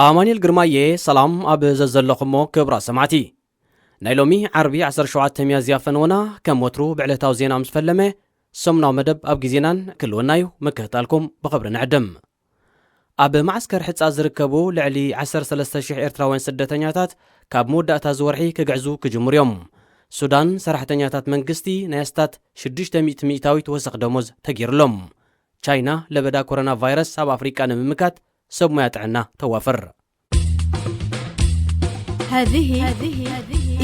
ኣማኑኤል ግርማየ፣ ሰላም ኣብ ዘዘለኹሞ ክብራ ሰማዕቲ። ናይ ሎሚ ዓርቢ ዓሰርተ ሸውዓተ ሚያዝያ ፈነወና ከም ወትሩ ብዕለታዊ ዜና ምስ ፈለመ ሰሙናዊ መደብ ኣብ ግዜናን ክልወና እዩ፣ ምክትታልኩም ብኽብሪ ንዕድም። ኣብ ማዕስከር ሕጻ ዝርከቡ ልዕሊ ዓሰርተ ሰለስተ ሽሕ ኤርትራውያን ስደተኛታት ካብ መወዳእታ እዚ ወርሒ ክግዕዙ ክጅምሩ እዮም። ሱዳን፣ ሰራሕተኛታት መንግስቲ ናይ ኣስታት ሽዱሽተ ሚእቲ ሚእታዊት ወሰኽ ደሞዝ ተገይርሎም። ቻይና ለበዳ ኮሮና ቫይረስ ኣብ ኣፍሪቃ ንምምካት ሰብ ሞያ ጥዕና ተዋፍር። هذه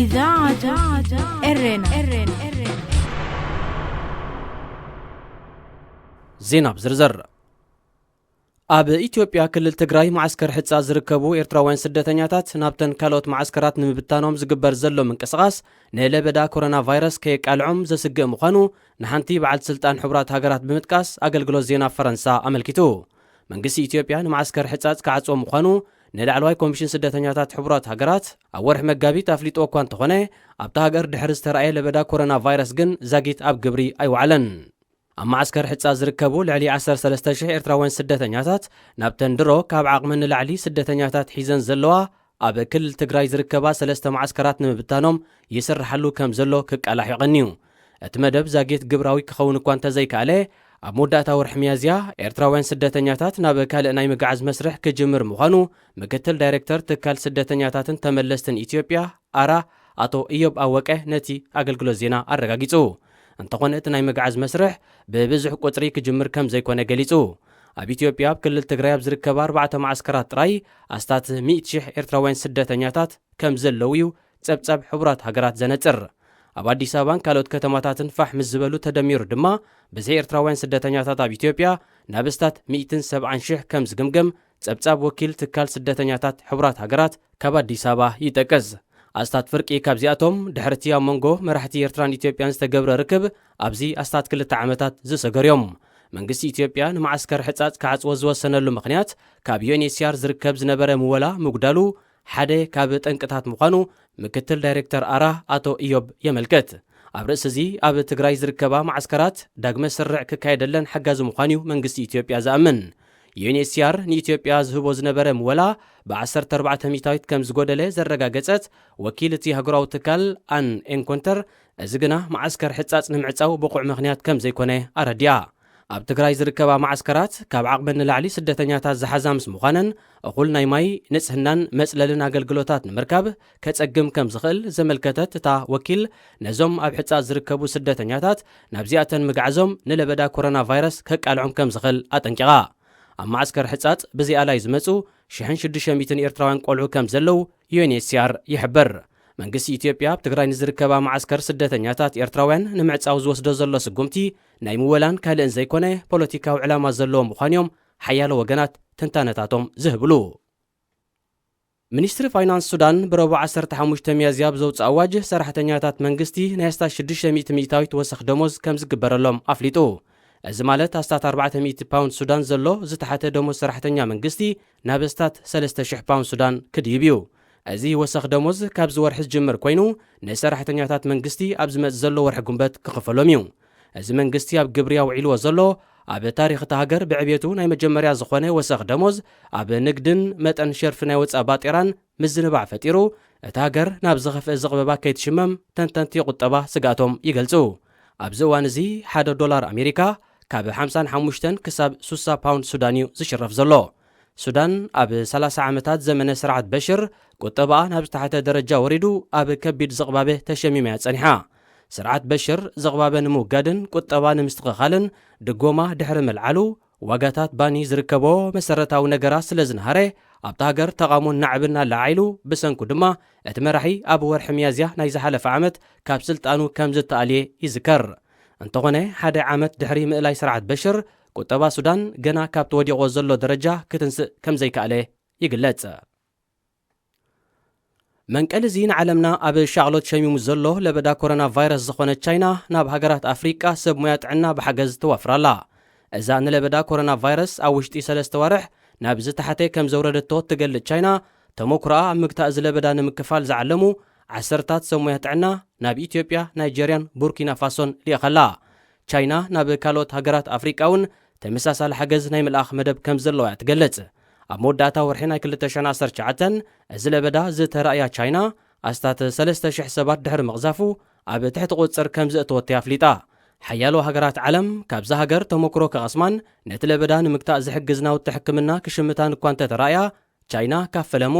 إذاعة إرينا. ዜና ብዝርዝር። ኣብ ኢትዮጵያ ክልል ትግራይ ማዕስከር ሕጻ ዝርከቡ ኤርትራውያን ስደተኛታት ናብተን ካልኦት ማዕስከራት ንምብታኖም ዝግበር ዘሎ ምንቅስቓስ ንለበዳ ኮሮና ቫይረስ ከየቃልዖም ዘስግእ ምዃኑ ንሓንቲ በዓልቲ ስልጣን ሕቡራት ሃገራት ብምጥቃስ ኣገልግሎት ዜና ፈረንሳ ኣመልኪቱ። መንግስቲ ኢትዮጵያ ንማዕስከር ሕጻጽ ክዓጽዎ ምዃኑ ንላዕለዋይ ኮሚሽን ስደተኛታት ሕቡራት ሃገራት ኣብ ወርሒ መጋቢት ኣፍሊጥዎ እኳ እንተኾነ፣ ኣብታ ሃገር ድሕሪ ዝተራእየ ለበዳ ኮሮና ቫይረስ ግን ዛጊት ኣብ ግብሪ ኣይወዓለን። ኣብ ማዕስከር ሕጻ ዝርከቡ ልዕሊ ዓሰርተ ሰለስተ ሽሕ ኤርትራውያን ስደተኛታት ናብተን ድሮ ካብ ዓቕመን ንላዕሊ ስደተኛታት ሒዘን ዘለዋ ኣብ ክልል ትግራይ ዝርከባ ሰለስተ ማዕስከራት ንምብታኖም ይስርሓሉ ከም ዘሎ ክቃላሕ ይቐንዩ። እቲ መደብ ዛጌት ግብራዊ ክኸውን እኳ እንተዘይከኣለ፣ ኣብ መወዳእታ ወርሒ ሚያዝያ ኤርትራውያን ስደተኛታት ናብ ካልእ ናይ ምግዓዝ መስርሕ ክጅምር ምዃኑ ምክትል ዳይሬክተር ትካል ስደተኛታትን ተመለስትን ኢትዮጵያ ኣራ ኣቶ ኢዮብ ኣወቀ ነቲ ኣገልግሎት ዜና ኣረጋጊጹ። እንተኾነ እቲ ናይ ምግዓዝ መስርሕ ብብዙሕ ቁጽሪ ክጅምር ከም ዘይኮነ ገሊጹ። ኣብ ኢትዮጵያ ኣብ ክልል ትግራይ ኣብ ዝርከባ ኣርባዕተ ማዕስከራት ጥራይ ኣስታት ሚእቲ ሽሕ ኤርትራውያን ስደተኛታት ከም ዘለዉ እዩ ጸብጻብ ሕቡራት ሃገራት ዘነጽር። ኣብ ኣዲስ ኣበባን ካልኦት ከተማታትን ፋሕ ምስ ዝበሉ ተደሚሩ ድማ ብዝሒ ኤርትራውያን ስደተኛታት ኣብ ኢትዮጵያ ናብ ኣስታት ሚእትን ሰብዓን ሽሕ ከም ዝግምገም ጸብጻብ ወኪል ትካል ስደተኛታት ሕቡራት ሃገራት ካብ ኣዲስ ኣበባ ይጠቅስ። ኣስታት ፍርቂ ካብዚኣቶም ድሕርቲ ኣብ መንጎ መራሕቲ ኤርትራን ኢትዮጵያን ዝተገብረ ርክብ ኣብዚ ኣስታት ክልተ ዓመታት ዝሰገሩ እዮም። መንግስቲ ኢትዮጵያ ንማዓስከር ሕጻጽ ክዓጽዎ ዝወሰነሉ ምኽንያት ካብ ዩኤንኤችሲኣር ዝርከብ ዝነበረ ምወላ ምጉዳሉ ሓደ ካብ ጠንቅታት ምዃኑ ምክትል ዳይሬክተር ኣራ ኣቶ ኢዮብ የመልክት። ኣብ ርእሲ እዚ ኣብ ትግራይ ዝርከባ ማዓስከራት ዳግመ ስርዕ ክካየደለን ሓጋዚ ምዃኑ እዩ መንግስቲ ኢትዮጵያ ዝኣምን። ዩኤንኤችሲኣር ንኢትዮጵያ ዝህቦ ዝነበረ ምወላ ብ ዓሰርተ ኣርባዕተ ሚእታዊት ከም ዝጎደለ ዘረጋገጸት ወኪል እቲ ሃገራዊ ትካል ኣን ኤንኮንተር፣ እዚ ግና ማዓስከር ሕጻጽ ንምዕጻው ብቑዕ ምኽንያት ከም ዘይኮነ ኣረዲኣ። ኣብ ትግራይ ዝርከባ ማዓስከራት ካብ ዓቕመን ንላዕሊ ስደተኛታት ዝሓዛ ምስ ምዃነን እኹል ናይ ማይ፣ ንጽህናን መጽለልን ኣገልግሎታት ንምርካብ ከጸግም ከም ዝኽእል ዘመልከተት እታ ወኪል፣ ነዞም ኣብ ሕጻጽ ዝርከቡ ስደተኛታት ናብዚኣተን ምግዓዞም ንለበዳ ኮሮና ቫይረስ ከቃልዖም ከም ዝኽእል ኣጠንቂቓ። ኣብ ማዓስከር ሕጻጽ ብዘይ ኣላይ ዝመጹ ሽሕን ሽዱሽተ ሚእትን ኤርትራውያን ቆልዑ ከም ዘለዉ ዩኤንኤችሲኣር ይሕብር። መንግስቲ ኢትዮጵያ ኣብ ትግራይ ንዝርከባ ማዓስከር ስደተኛታት ኤርትራውያን ንምዕጻው ዝወስዶ ዘሎ ስጉምቲ ናይ ምወላን ካልእን ዘይኮነ ፖለቲካዊ ዕላማ ዘለዎ ምዃኑ እዮም ሓያሎ ወገናት ትንታነታቶም ዝህብሉ። ሚኒስትሪ ፋይናንስ ሱዳን ብረቡዕ ዓሰርተ ሓሙሽተ ሚያዝያ ብዘውፅእ ኣዋጅ ሰራሕተኛታት መንግስቲ ናይ ኣስታት ሽዱሽተ ሚእቲ ሚእታዊት ወሰኽ ደሞዝ ከም ዝግበረሎም ኣፍሊጡ። እዚ ማለት ኣስታት ኣርባዕተ ሚእቲ ፓውንድ ሱዳን ዘሎ ዝተሓተ ደሞዝ ሰራሕተኛ መንግስቲ ናብ ኣስታት ሰለስተ ሽሕ ፓውንድ ሱዳን ክድይብ እዩ። እዚ ወሰኽ ደሞዝ ካብዚ ወርሒ ዝጅምር ኮይኑ ንሰራሕተኛታት መንግስቲ ኣብ ዝመጽእ ዘሎ ወርሒ ጉንበት ክኽፈሎም እዩ። እዚ መንግስቲ ኣብ ግብሪ ኣውዒልዎ ዘሎ ኣብ ታሪኽ እታ ሃገር ብዕብየቱ ናይ መጀመርያ ዝኾነ ወሰኽ ደሞዝ ኣብ ንግድን መጠን ሸርፊ ናይ ወጻኢ ባጤራን ምዝንባዕ ፈጢሩ፣ እታ ሃገር ናብ ዝኸፍአ ዝቕበባ ከይትሽመም ተንተንቲ ቁጠባ ስግኣቶም ይገልጹ። ኣብዚ እዋን እዚ ሓደ ዶላር ኣሜሪካ ካብ ሓምሳን ሓሙሽተን ክሳብ ሱሳ ፓውንድ ሱዳን እዩ ዝሽረፍ ዘሎ። ሱዳን ኣብ ሰላሳ ዓመታት ዘመነ ስርዓት በሽር ቁጠባኣ ናብ ዝተሓተ ደረጃ ወሪዱ ኣብ ከቢድ ዝቕባበ ተሸሚማ እያ ጸኒሓ። ስርዓት በሽር ዝቕባበ ንምውጋድን ቁጠባ ንምስትኽኻልን ድጎማ ድሕሪ ምልዓሉ፣ ዋጋታት ባኒ ዝርከቦ መሰረታዊ ነገራት ስለ ዝነሃረ ኣብታ ሃገር ተቓውሞን ናዕብን ኣለዓዒሉ። ብሰንኩ ድማ እቲ መራሒ ኣብ ወርሒ ሚያዝያ ናይ ዝሓለፈ ዓመት ካብ ስልጣኑ ከም ዝተኣልየ ይዝከር። እንተኾነ ሓደ ዓመት ድሕሪ ምእላይ ስርዓት በሽር ቁጠባ ሱዳን ገና ካብቲ ወዲቕዎ ዘሎ ደረጃ ክትንስእ ከም ዘይከኣለ ይግለጽ። መንቀሊ እዚ ንዓለምና ኣብ ሻቕሎት ሸሚሙ ዘሎ ለበዳ ኮሮና ቫይረስ ዝኾነት ቻይና ናብ ሃገራት ኣፍሪቃ ሰብ ሞያ ጥዕና ብሓገዝ ተዋፍር ኣላ። እዛ ንለበዳ ኮሮና ቫይረስ ኣብ ውሽጢ ሰለስተ ዋርሕ ናብ ዝተሓተ ከም ዘውረደቶ እትገልጽ ቻይና፣ ተመኩሮኣ ኣብ ምግታእ እዚ ለበዳ ንምክፋል ዝዓለሙ ዓሰርታት ሰብ ሞያ ጥዕና ናብ ኢትዮጵያ፣ ናይጀርያን ቡርኪና ፋሶን ልኢኻ ኣላ። ቻይና ናብ ካልኦት ሃገራት ኣፍሪቃ እውን ተመሳሳሊ ሓገዝ ናይ ምልኣኽ መደብ ከም ዘለዋ እያ ትገልጽ። ኣብ መወዳእታ ወርሒ ናይ ክልተ ሽሕን ዓሰርተ ትሽዓተን እዚ ለበዳ ዝተራእያ ቻይና፣ ኣስታት ሰለስተ ሽሕ ሰባት ድሕሪ ምቕዛፉ ኣብ ትሕቲ ቁጽጽር ከም ዘእተወቶ ኣፍሊጣ። ሓያሎ ሃገራት ዓለም ካብዛ ሃገር ተመክሮ ክቐስማን ነቲ ለበዳ ንምግታእ ዝሕግዝ ናውቲ ሕክምና ክሽምታን እኳ እንተተራእያ፣ ቻይና ካብ ፈለሙ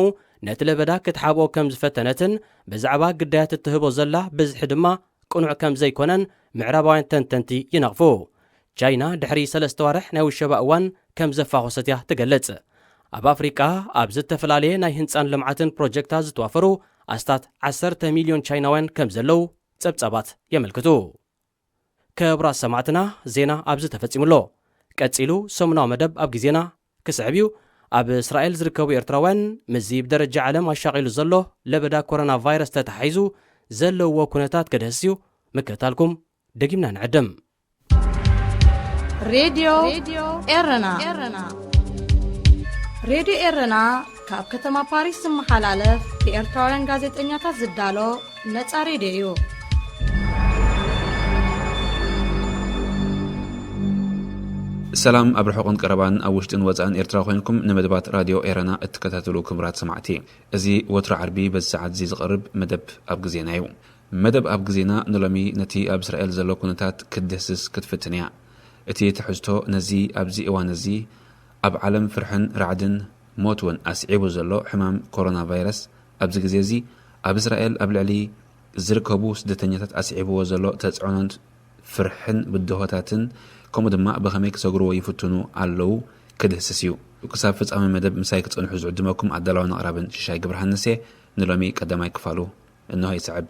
ነቲ ለበዳ ክትሓብኦ ከም ዝፈተነትን ብዛዕባ ግዳያት እትህቦ ዘላ ብዝሒ ድማ ቅኑዕ ከም ዘይኮነን ምዕራባውያን ተንተንቲ ይነቕፉ። ቻይና ድሕሪ ሰለስተ ዋርሕ ናይ ውሸባ እዋን ከም ዘፋኾሰት እያ ትገልጽ። ኣብ ኣፍሪቃ ኣብ ዝተፈላለየ ናይ ህንጻን ልምዓትን ፕሮጀክታት ዝተዋፈሩ ኣስታት ዓሰርተ ሚልዮን ቻይናውያን ከም ዘለዉ ጸብጻባት የመልክቱ። ክቡራት ሰማዕትና፣ ዜና ኣብዚ ተፈጺሙ ኣሎ። ቀጺሉ ሰሙናዊ መደብ ኣብ ግዜና ክስዕብ እዩ። ኣብ እስራኤል ዝርከቡ ኤርትራውያን ምስዚ ብደረጃ ዓለም ኣሻቒሉ ዘሎ ለበዳ ኮሮና ቫይረስ ተተሓሒዙ ዘለዎ ኩነታት ክድህስስ እዩ። ምክትታልኩም ደጊምና ንዕድም። ሬድዮ ኤረና። ሬድዮ ኤረና ካብ ከተማ ፓሪስ ዝመሓላለፍ ብኤርትራውያን ጋዜጠኛታት ዝዳሎ ነጻ ሬድዮ እዩ። ሰላም ኣብ ርሑቕን ቀረባን ኣብ ውሽጥን ወጻእን ኤርትራ ኮይንኩም ንመደባት ራድዮ ኤረና እትከታተሉ ክቡራት ሰማዕቲ፣ እዚ ወትሮ ዓርቢ በዚ ሰዓት እዚ ዝቐርብ መደብ ኣብ ግዜና እዩ። መደብ ኣብ ግዜና ንሎሚ ነቲ ኣብ እስራኤል ዘሎ ኩነታት ክትድህስስ ክትፍትን እያ። እቲ ትሕዝቶ ነዚ ኣብዚ እዋን እዚ ኣብ ዓለም ፍርሕን ራዕድን ሞት እውን ኣስዒቡ ዘሎ ሕማም ኮሮና ቫይረስ ኣብዚ ግዜ እዚ ኣብ እስራኤል ኣብ ልዕሊ ዝርከቡ ስደተኛታት ኣስዒብዎ ዘሎ ተጽዕኖን ፍርሕን ብድሆታትን ከምኡ ድማ ብኸመይ ክሰግርዎ ይፍትኑ ኣለዉ ክድህስስ እዩ። ክሳብ ፍጻመ መደብ ምሳይ ክጸንሑ ዝዕድመኩም ኣዳላውን ኣቕራብን ሽሻይ ግብርሃንስ እየ። ንሎሚ ቀዳማይ ክፋሉ እንሆ ይስዕብ።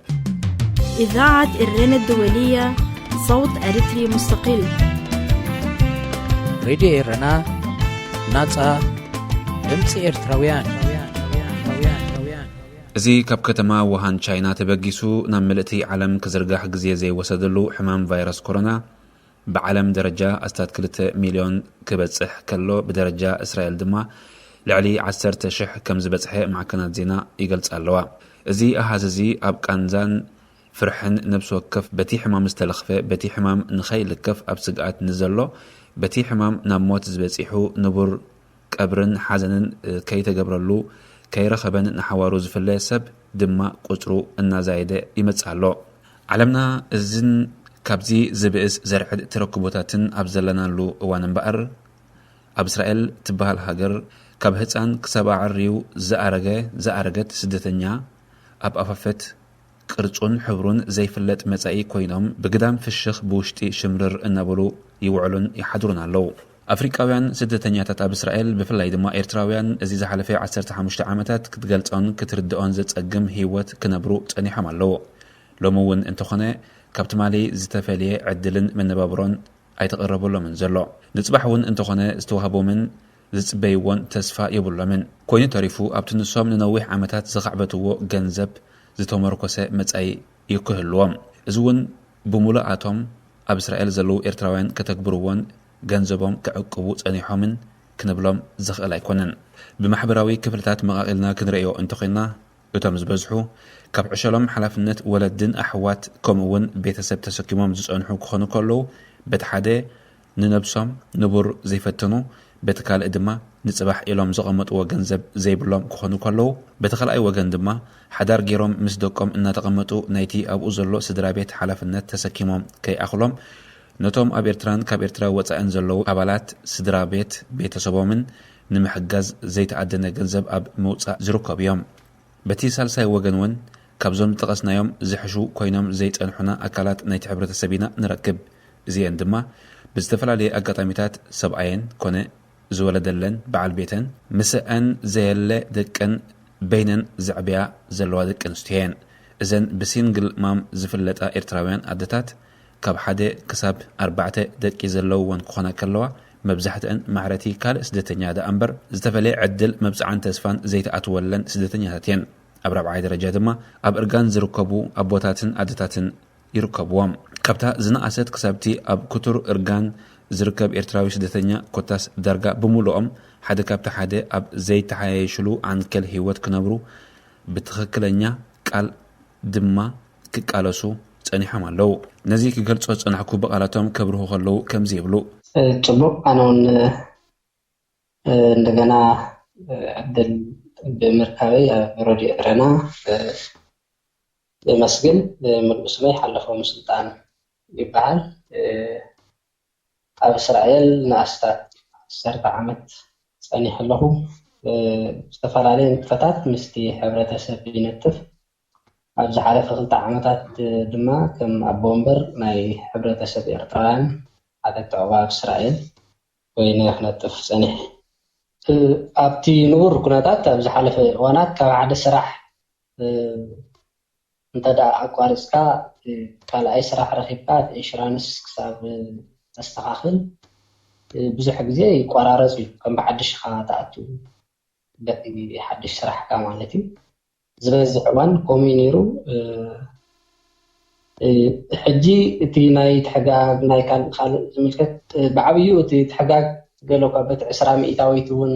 إذاعة إرنا الدولية، صوت أريتري مستقل. ሬድዮ ኤረና፣ ናጻ ድምጺ ኤርትራውያን። እዚ ካብ ከተማ ውሃን ቻይና ተበጊሱ ናብ ምልእቲ ዓለም ክዝርጋሕ ግዜ ዘይወሰደሉ ሕማም ቫይረስ ኮሮና ብዓለም ደረጃ ኣስታት ክልተ ሚልዮን ክበጽሕ ከሎ ብደረጃ እስራኤል ድማ ልዕሊ ዓሰርተ ሽሕ ከም ዝበጽሐ ማዕከናት ዜና ይገልጻ ኣለዋ። እዚ ኣሃዝ እዚ ኣብ ቃንዛን ፍርሕን ነብሲ ወከፍ በቲ ሕማም ዝተለኽፈ፣ በቲ ሕማም ንኸይልከፍ ኣብ ስግኣት ንዘሎ፣ በቲ ሕማም ናብ ሞት ዝበጺሑ ንቡር ቀብርን ሓዘንን ከይተገብረሉ ከይረኸበን ንሓዋሩ ዝፍለ ሰብ ድማ ቁጽሩ እናዛየደ ይመጽእ ኣሎ። ዓለምና እዝን ካብዚ ዝብእስ ዘርዕድ ተረክቦታትን ኣብ ዘለናሉ እዋን እምበኣር ኣብ እስራኤል ትበሃል ሃገር ካብ ህፃን ክሳብ ኣዕርዩ ዝኣረገ ዝኣረገት ስደተኛ ኣብ ኣፋፈት ቅርጹን ሕብሩን ዘይፍለጥ መጻኢ ኮይኖም ብግዳም ፍሽኽ ብውሽጢ ሽምርር እናበሉ ይውዕሉን ይሓድሩን ኣለዉ። ኣፍሪቃውያን ስደተኛታት ኣብ እስራኤል ብፍላይ ድማ ኤርትራውያን እዚ ዝሓለፈ ዓሰርተ ሓሙሽተ ዓመታት ክትገልጾን ክትርድኦን ዘጸግም ህይወት ክነብሩ ጸኒሖም ኣለዉ። ሎሚ እውን እንተኾነ ካብ ትማሊ ዝተፈልየ ዕድልን መነባብሮን ኣይተቐረበሎምን ዘሎ። ንጽባሕ እውን እንተኾነ ዝተዋህቦምን ዝጽበይዎን ተስፋ የብሎምን። ኮይኑ ተሪፉ ኣብቲ ንሶም ንነዊሕ ዓመታት ዘኻዕበትዎ ገንዘብ ዝተመርኮሰ መጻኢ እዩ ክህልዎም። እዚ እውን ብምሉኣቶም ኣብ እስራኤል ዘለዉ ኤርትራውያን ከተግብርዎን ገንዘቦም ክዕቅቡ ጸኒሖምን ክንብሎም ዝኽእል ኣይኮነን። ብማሕበራዊ ክፍልታት መቓቒልና ክንርእዮ እንተኾይንና እቶም ዝበዝሑ ካብ ዕሸሎም ሓላፍነት ወለድን ኣሕዋት ከምኡ እውን ቤተሰብ ተሰኪሞም ዝጸንሑ ክኾኑ ከለዉ በቲ ሓደ ንነብሶም ንቡር ዘይፈትኑ በቲ ካልእ ድማ ንጽባሕ ኢሎም ዘቐመጥዎ ገንዘብ ዘይብሎም ክኾኑ ከለዉ በቲ ካልኣይ ወገን ድማ ሓዳር ገይሮም ምስ ደቆም እናተቐመጡ ናይቲ ኣብኡ ዘሎ ስድራ ቤት ሓላፍነት ተሰኪሞም ከይኣኽሎም ነቶም ኣብ ኤርትራን ካብ ኤርትራ ወጻእን ዘለዉ ኣባላት ስድራ ቤት ቤተሰቦምን ንምሕጋዝ ዘይተኣደነ ገንዘብ ኣብ ምውጻእ ዝርከቡ እዮም። በቲ ሳልሳይ ወገን እውን ካብዞም ዝጠቐስናዮም ዝሕሹ ኮይኖም ዘይጸንሑና ኣካላት ናይቲ ሕብረተሰብ ኢና ንረክብ። እዚኤን ድማ ብዝተፈላለየ ኣጋጣሚታት ሰብኣየን ኮነ ዝወለደለን በዓል ቤተን ምስአን ዘየለ ደቀን በይነን ዘዕብያ ዘለዋ ደቂ ኣንስትዮ እየን። እዘን ብሲንግል ማም ዝፍለጣ ኤርትራውያን ኣደታት ካብ ሓደ ክሳብ ኣርባዕተ ደቂ ዘለውወን ክኾና ከለዋ መብዛሕትአን ማዕረቲ ካልእ ስደተኛ ደኣ እምበር ዝተፈለየ ዕድል መብጽዓን ተስፋን ዘይተኣትወለን ስደተኛታት እየን። ኣብ ራብዓይ ደረጃ ድማ ኣብ እርጋን ዝርከቡ ኣቦታትን ኣደታትን ይርከብዎም። ካብታ ዝነኣሰት ክሳብቲ ኣብ ክቱር እርጋን ዝርከብ ኤርትራዊ ስደተኛ ኮታስ ዳርጋ ብምሉኦም ሓደ ካብቲ ሓደ ኣብ ዘይተሓያየሽሉ ዓንኬል ህይወት ክነብሩ ብትኽክለኛ ቃል ድማ ክቃለሱ ጸኒሖም ኣለዉ። ነዚ ክገልጾ ዝጸናሕኩ ብቓላቶም ከብርሁ ከለዉ ከምዚ ይብሉ። ጽቡቕ፣ ኣነ እውን እንደገና ዕድል ብምርካበይ ኣብ ሮድዮ ኤረና የመስግን። ምሉእ ስመይ ሓለፎም ስልጣን ይበሃል። ኣብ እስራኤል ንኣስታት ዓሰርተ ዓመት ጸኒሐ ኣለኹ። ዝተፈላለየ ንጥፈታት ምስቲ ሕብረተሰብ ይነጥፍ። ኣብ ዝሓለፈ ክልተ ዓመታት ድማ ከም ኣቦ ወንበር ናይ ሕብረተሰብ ኤርትራውያን ሓተቲ ዑቕባ ኣብ እስራኤል ኮይነ ክነጥፍ ጸኒሐ። ኣብቲ ንቡር ኩነታት ኣብ ዝሓለፈ እዋናት ካብ ሓደ ስራሕ እንተ ደኣ ኣቋሪጽካ ካልኣይ ስራሕ ረኺብካ እቲ ኢንሹራንስ ክሳብ ተስተኻኽል ብዙሕ ግዜ ይቆራረጽ እዩ። ከም ብሓድሽ ኢኻ ትኣቱ በቲ ሓድሽ ስራሕካ ማለት እዩ። ዝበዝሕ እዋን ከምኡ እዩ ነይሩ። ሕጂ እቲ ናይ ትሕጋግ ናይ ካልእ ካልእ ዝምልከት ብዓብዩ እቲ ትሕጋግ ገለ እኳ በቲ ዕስራ ሚእታዊት እውን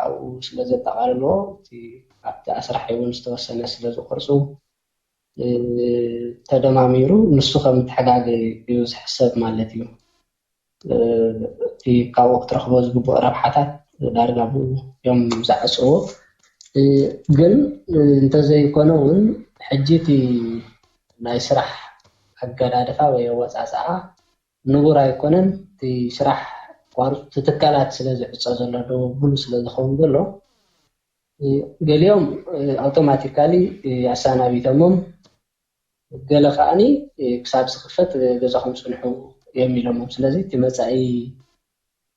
ኣብኡ ስለ ዘጠቓልልዎ እቲ ኣብቲ ኣስራሒ እውን ዝተወሰነ ስለ ዝቆርጹ ተደማሚሩ ንሱ ከም ትሕጋግ እዩ ዝሕሰብ ማለት እዩ። እቲ ካብኡ ክትረኽቦ ዝግብኦ ረብሓታት ዳርጋ ብኡ እዮም ዝዓፅዎ። ግን እንተዘይኮነ እውን ሕጂ እቲ ናይ ስራሕ ኣገዳድፋ ወይ ኣወፃፅኣ ንቡር ኣይኮነን። እቲ ስራሕ ቋርፁ ትካላት ስለ ዝዕፀ ዘሎ ደወቡሉ ስለ ዝኸውን ዘሎ ገሊኦም ኣውቶማቲካሊ ኣሰናቢቶሞም ገለ ከዓኒ ክሳብ ዝኽፈት ገዛኹም ፅንሑ እዮም ኢሎሞም። ስለዚ እቲ መፃኢ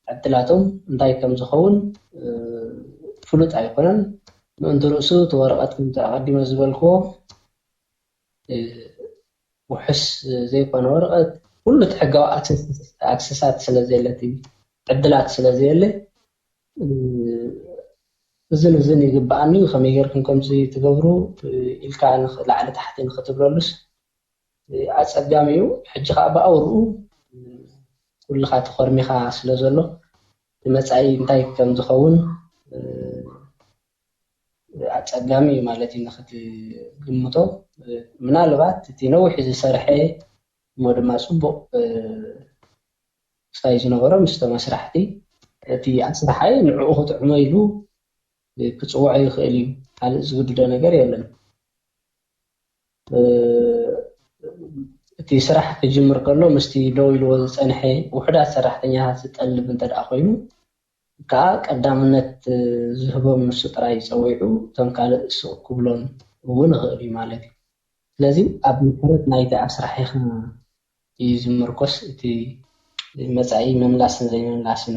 ዕድላቶም እንታይ ከም ዝኸውን ፍሉጥ ኣይኮነን። ምእንቲ ርእሱ እቲ ወረቐት ከምቲ ኣቐዲመ ዝበልክዎ ውሕስ ዘይኮነ ወረቐት ኩሉ እቲ ሕጋዊ ኣክሰሳት ስለ ዘየለ እቲ ዕድላት ስለ ዘየለ እዝን እዝን ይግበኣኒ ከመይ ጌርኩም ከምዚ ትገብሩ ኢልካ ላዕሊ ታሕቲ ንክትብለሉስ ኣፀጋሚ እዩ። ሕጂ ከዓ ብኣውርኡ ኩልካ ተኾርሚኻ ስለ ዘሎ እቲ መፃኢ እንታይ ከም ዝኸውን ኣፀጋሚ እዩ ማለት እዩ ንክትግምቶ። ምናልባት እቲ ነዊሕ ዝሰርሐ እሞ ድማ ፅቡቕ ስታይ ዝነበሮ ምስቶም ኣስራሕቲ እቲ ኣስራሓይ ንዕኡ ክጥዕሞ ኢሉ ክፅውዖ ይኽእል እዩ። ካልእ ዝግድዶ ነገር የለን። እቲ ስራሕ ክጅምር ከሎ ምስቲ ደው ኢልዎ ዝፀንሐ ውሑዳት ሰራሕተኛታት ዝጠልብ እንተ ደኣ ኮይኑ ከዓ ቀዳምነት ዝህቦም ንሱ ጥራይ ፀዊዑ እቶም ካልእ ስቕ ክብሎም እውን ይኽእል እዩ ማለት እዩ። ስለዚ ኣብ ምሕረት ናይቲ ኣስራሒኻ እዩ ዝምርኮስ እቲ መፃኢ ምምላስን ዘይምምላስን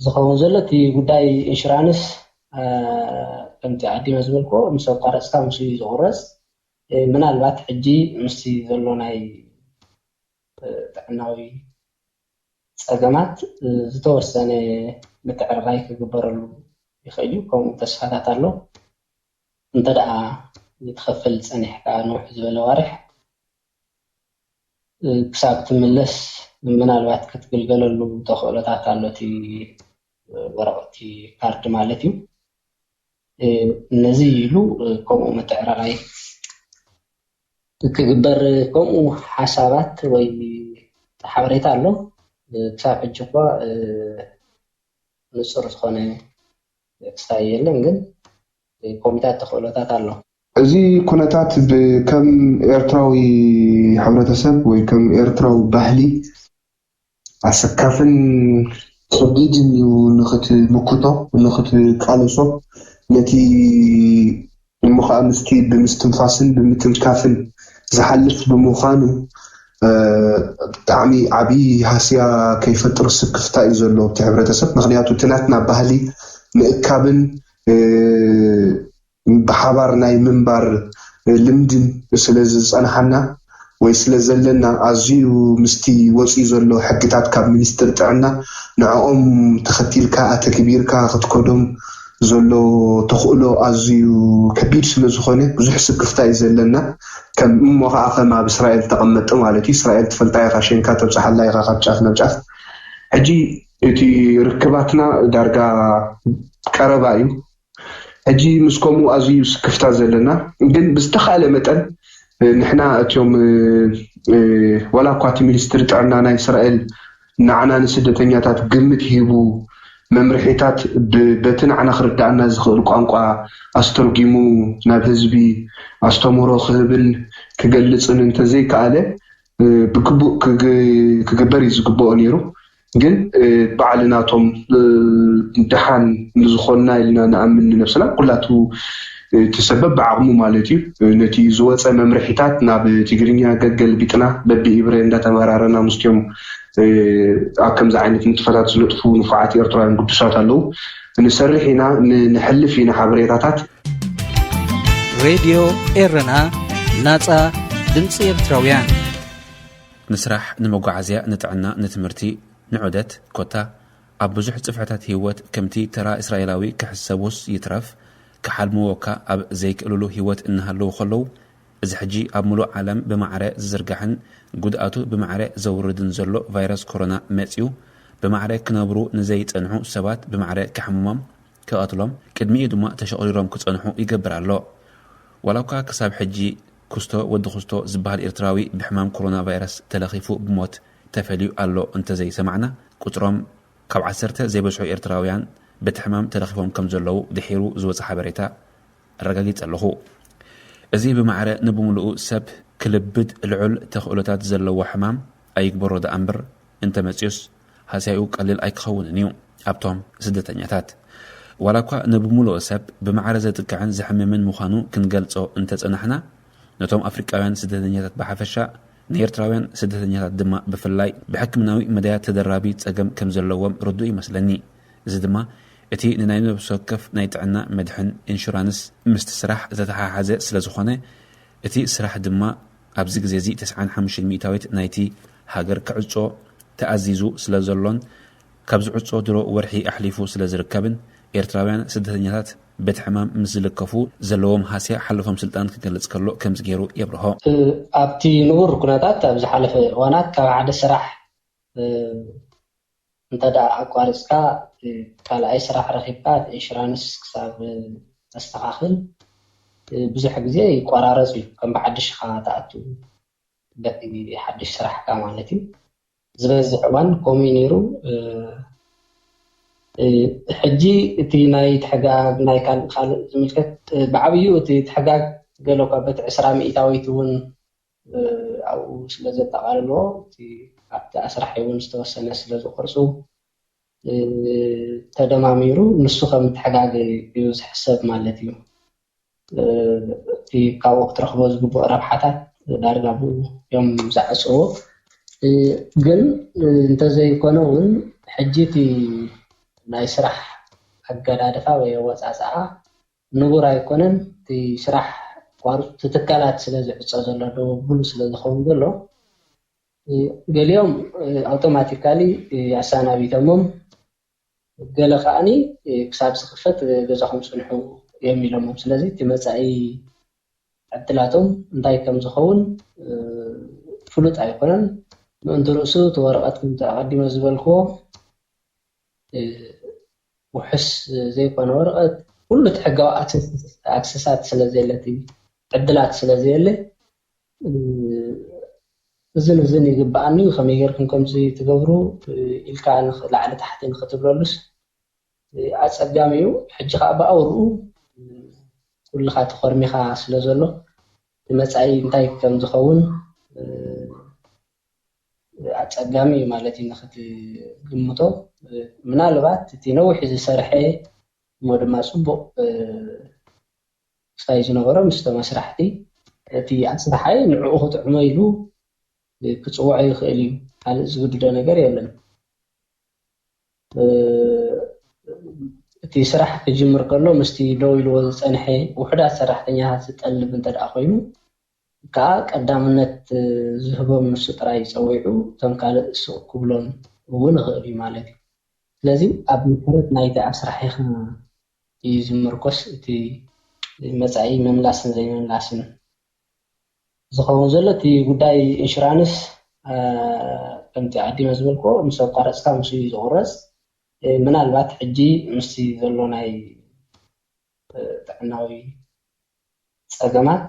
ዝኸውን ዘሎ። እቲ ጉዳይ ኢንሹራንስ ከምቲ ኣዲመ ዝበልክዎ ምስ ኣቋረፅካ ምስ እዩ ዝቑረፅ። ምናልባት ሕጂ ምስቲ ዘሎ ናይ ጥዕናዊ ፀገማት ዝተወሰነ ምትዕርራይ ክግበረሉ ይኽእል እዩ። ከምኡ ተስፋታት ኣሎ። እንተ ደኣ ትኸፍል ጸኒሕካ ንውሕ ዝበለ ዋርሕ ክሳብ ትምለስ ምናልባት ክትግልገለሉ ተኽእሎታት ኣሎ። እቲ ወረቐቲ ካርድ ማለት እዩ። ነዚ ኢሉ ከምኡ ምትዕርራይ ክግበር ከምኡ ሓሳባት ወይ ሓበሬታ ኣሎ። ክሳብ ሕጂ እኳ ንጹር ዝኾነ ክስታይ የለን፣ ግን ኮሚታት ተኽእሎታት ኣሎ። እዚ ኩነታት ከም ኤርትራዊ ሕብረተሰብ ወይ ከም ኤርትራዊ ባህሊ ኣሰካፍን ከቢድን እዩ። ንኽትምክቶ፣ ንኽትቃለሶ፣ ነቲ እሞ ከዓ ምስቲ ብምስትንፋስን ብምትንካፍን ዝሓልፍ ብምዃኑ ብጣዕሚ ዓብዪ ሃስያ ከይፈጥር ስክፍታ እዩ ዘሎ ኣብቲ ሕብረተሰብ። ምክንያቱ እቲ ናትና ባህሊ ምእካብን ብሓባር ናይ ምንባር ልምድን ስለ ዝፀንሓና ወይ ስለ ዘለና ኣዝዩ ምስቲ ወፂኡ ዘሎ ሕግታት ካብ ሚኒስትር ጥዕና ንዕኦም ተኸቲልካ ኣተግቢርካ ክትከዶም ዘሎ ተኽእሎ ኣዝዩ ከቢድ ስለ ዝኾነ ብዙሕ ስክፍታ እዩ ዘለና። ከም እሞ ከዓ ከም ኣብ እስራኤል ተቐመጠ ማለት እዩ። እስራኤል ትፈልጣ ኢኻ፣ ሸንካ ተብፅሓላ ኢኻ ካብ ጫፍ ናብ ጫፍ። ሕጂ እቲ ርክባትና ዳርጋ ቀረባ እዩ። ሕጂ ምስ ከምኡ ኣዝዩ ስክፍታ ዘለና ግን ብዝተኻእለ መጠን ንሕና እትዮም ዋላ እኳ እቲ ሚኒስትሪ ጥዕና ናይ እስራኤል ንዓና ንስደተኛታት ግምት ሂቡ መምርሒታት ብ- በቲ ንዓና ክርዳኣና ዝኽእል ቋንቋ ኣስተርጒሙ ናብ ህዝቢ ኣስተምህሮ ክህብን ክገልጽን እንተዘይከኣለ እ፣ ብግቡእ ክግ- ክግበር እዩ ዝግብኦ ነይሩ። ግን እ፣ ባዕልናቶም እ፣ ደሓን ንዝኾንና ኢልና ንኣምን ንነብስና ኩላቱ እቲ ሰበብ ብዓቕሙ ማለት እዩ። ነቲ ዝወፀ መምርሒታት ናብ ትግርኛ ገገልቢጥና በብኢብረ እንዳተመራረና ምስቲኦም ኣብ ከምዚ ዓይነት ንጥፈታት ዝነጥፉ ንፉዓት ኤርትራውያን ግዱሳት ኣለዉ። ንሰርሕ ኢና፣ ንሕልፍ ኢና ሓበሬታታት። ሬድዮ ኤረና፣ ናጻ ድምፂ ኤርትራውያን። ንስራሕ፣ ንመጓዓዝያ፣ ንጥዕና፣ ንትምህርቲ፣ ንዑደት ኮታ ኣብ ብዙሕ ጽፍሕታት ህይወት ከምቲ ተራ እስራኤላዊ ክሕሰቡስ ይትረፍ ክሓልምዎ እኳ ኣብ ዘይክእልሉ ህይወት እናሃለዉ ከለዉ፣ እዚ ሕጂ ኣብ ምሉእ ዓለም ብማዕረ ዝዝርጋሕን ጉድኣቱ ብማዕረ ዘውርድን ዘሎ ቫይረስ ኮሮና መጺኡ ብማዕረ ክነብሩ ንዘይጸንሑ ሰባት ብማዕረ ክሕምሞም፣ ክቐትሎም፣ ቅድሚኡ ድማ ተሸቑሪሮም ክጸንሑ ይገብር ኣሎ። ዋላ እኳ ክሳብ ሕጂ ኩስቶ ወዲ ኩስቶ ዝበሃል ኤርትራዊ ብሕማም ኮሮና ቫይረስ ተለኺፉ ብሞት ተፈልዩ ኣሎ እንተዘይሰማዕና፣ ቁጽሮም ካብ ዓሰርተ ዘይበዝሑ ኤርትራውያን በቲ ሕማም ተለኺፎም ከም ዘለዉ ድሒሩ ዝወጸ ሓበሬታ ኣረጋጊጸ ኣለኹ። እዚ ብማዕረ ንብምሉኡ ሰብ ክልብድ ልዑል ተኽእሎታት ዘለዎ ሕማም ኣይግበሮ ደኣ እምበር እንተመጺኡስ ሃስያኡ ቀሊል ኣይክኸውንን እዩ። ኣብቶም ስደተኛታት ዋላ እኳ ንብምሉኡ ሰብ ብማዕረ ዘጥቅዕን ዘሕምምን ምዃኑ ክንገልጾ እንተጸናሕና፣ ነቶም ኣፍሪቃውያን ስደተኛታት ብሓፈሻ፣ ንኤርትራውያን ስደተኛታት ድማ ብፍላይ ብሕክምናዊ መዳያት ተደራቢ ጸገም ከም ዘለዎም ርዱእ ይመስለኒ። እዚ ድማ እቲ ንናይ ነብሲ ወከፍ ናይ ጥዕና መድሕን ኢንሹራንስ ምስቲ ስራሕ ዝተሓሓዘ ስለ ዝኾነ፣ እቲ ስራሕ ድማ ኣብዚ ግዜ እዚ ተስዓን ሓሙሽተን ሚእታዊት ናይቲ ሃገር ክዕጾ ተኣዚዙ ስለ ዘሎን ካብ ዝዕጾ ድሮ ወርሒ ኣሕሊፉ ስለ ዝርከብን ኤርትራውያን ስደተኛታት በቲ ሕማም ምስ ዝልከፉ ዘለዎም ሃስያ ሓለፎም ስልጣን ክገልጽ ከሎ ከምዚ ገይሩ የብርሆ። ኣብቲ ንቡር ኩነታት ኣብ ዝሓለፈ እዋናት ካብ ሓደ ስራሕ እንተ ደኣ ኣቋሪጽካ ካልኣይ ስራሕ ረኺብካ እቲ ኢንሹራንስ ክሳብ ተስተኻኽል ብዙሕ ግዜ ይቆራረጽ እዩ። ከም ብሓድሽ ኢኻ ትኣቱ በቲ ሓድሽ ስራሕካ ማለት እዩ። ዝበዝሕ እዋን ከምኡ እዩ ነይሩ። ሕጂ እቲ ናይ ትሕጋግ ናይ ካልእ ካልእ ዝምልከት ብዓብዩ እቲ ትሕጋግ ገለ እኳ በቲ ዕስራ ሚእታዊት እውን ኣብኡ ስለ ዘጠቓልልዎ እቲ ኣብቲ ኣስራሒ እውን ዝተወሰነ ስለ ዝቆርጹ ተደማሚሩ ንሱ ከም ትሕጋግ እዩ ዝሕሰብ ማለት እዩ። እቲ ካብኡ ክትረኽቦ ዝግብኦ ረብሓታት ዳርጋ ብኡ እዮም ዝዓፅዎ። ግን እንተዘይኮነ እውን ሕጂ እቲ ናይ ስራሕ ኣገዳድፋ ወይ ኣወፃፅኣ ንቡር ኣይኮነን። እቲ ስራሕ ኣቋርፁ እቲ ትካላት ስለ ዝዕፆ ዘሎ ደው ኣብሉ ስለ ዝኸውን ዘሎ ገሊኦም ኣውቶማቲካሊ ኣሰናቢቶሞም ገለ ከዓኒ ክሳብ ዝኽፈት ገዛኹም ፅንሑ እዮም ኢሎሞም። ስለዚ እቲ መፃኢ ዕድላቶም እንታይ ከም ዝኸውን ፍሉጥ ኣይኮነን። ምእንቲ ርእሱ እቲ ወረቐት ከምቲ ኣቐዲመ ዝበልክዎ ውሑስ ዘይኮነ ወረቐት ኩሉ እቲ ሕጋዊ ኣክሰሳት ስለ ዘየለ እቲ ዕድላት ስለ ዘየለ እዝን እዝን ይግበኣኒ እዩ ከመይ ጌርኩም ከምዚ ትገብሩ ኢልካ ላዕሊ ታሕቲ ንክትብለሉስ ኣፀጋሚ እዩ። ሕጂ ከዓ ብኣውርኡ ኩልኻ ተኾርሚኻ ስለ ዘሎ እቲ መፃኢ እንታይ ከም ዝኸውን ኣፀጋሚ እዩ ማለት እዩ ንክትግምቶ። ምናልባት እቲ ነዊሕ ዝሰርሐ እሞ ድማ ፅቡቕ ክስታይ ዝነበሮ ምስቶም ኣስራሕቲ እቲ ኣስራሓይ ንዕኡ ክጥዕሞ ኢሉ ክፅውዖ ይኽእል እዩ። ካልእ ዝግድዶ ነገር የለን። እቲ ስራሕ ክጅምር ከሎ ምስቲ ደው ኢልዎ ዝፀንሐ ውሑዳት ሰራሕተኛታት ዝጠልብ እንተ ደኣ ኮይኑ ከዓ ቀዳምነት ዝህቦም ንሱ ጥራይ ፀዊዑ እቶም ካልእ ስቕ ክብሎም እውን ይኽእል እዩ ማለት እዩ። ስለዚ ኣብ መሰረት ናይቲ ኣስራሒኻ እዩ ዝምርኮስ እቲ መፃኢ ምምላስን ዘይምምላስን ዝኸውን ዘሎ። እቲ ጉዳይ ኢንሹራንስ ከምቲ ዓዲመ ዝበልክዎ ምስ ኣቋረፅካ ምስ እዩ ዝቑረፅ። ምናልባት ሕጂ ምስቲ ዘሎ ናይ ጥዕናዊ ፀገማት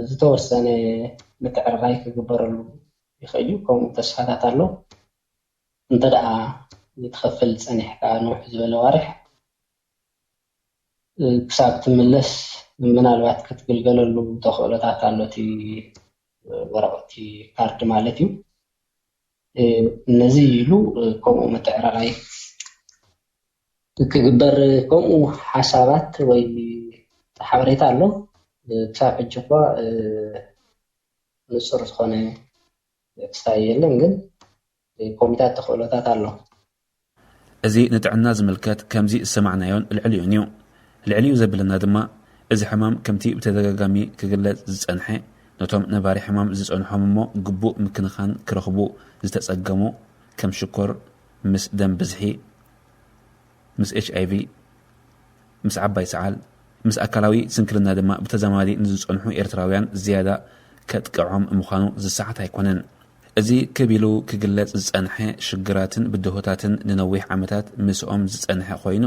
ዝተወሰነ ምትዕርራይ ክግበረሉ ይኽእል እዩ። ከምኡ ተስፋታት ኣሎ። እንተ ደኣ ትኸፍል ጸኒሕካ ንውሕ ዝበለ ዋርሕ ክሳብ ትምለስ ምናልባት ክትግልገለሉ ተኽእሎታት ኣሎ። እቲ ወረቐቲ ካርድ ማለት እዩ። ነዚ ኢሉ ከምኡ ምትዕራራይ ክግበር ከምኡ ሓሳባት ወይ ሓበሬታ ኣሎ። ክሳብ ሕጂ እኳ ንጹር ዝኾነ ክስታይ የለን፣ ግን ኮሚታት ተኽእሎታት ኣሎ። እዚ ንጥዕና ዝምልከት ከምዚ ዝሰማዕናዮን ልዕሊኡን እዩ። ልዕሊኡ ዘብለና ድማ እዚ ሕማም ከምቲ ብተደጋጋሚ ክግለጽ ዝጸንሐ ነቶም ነባሪ ሕማም ዝጸንሖም እሞ ግቡእ ምክንኻን ክረኽቡ ዝተጸገሙ ከም ሽኮር ምስ ደም ብዝሒ ምስ ኤች ኣይ ቪ ምስ ዓባይ ሰዓል ምስ ኣካላዊ ስንክልና ድማ ብተዛማዲ ንዝጸንሑ ኤርትራውያን ዝያዳ ከጥቅዖም ምዃኑ ዝሰሓት ኣይኮነን። እዚ ክብ ኢሉ ክግለጽ ዝጸንሐ ሽግራትን ብድሆታትን ንነዊሕ ዓመታት ምስኦም ዝጸንሐ ኮይኑ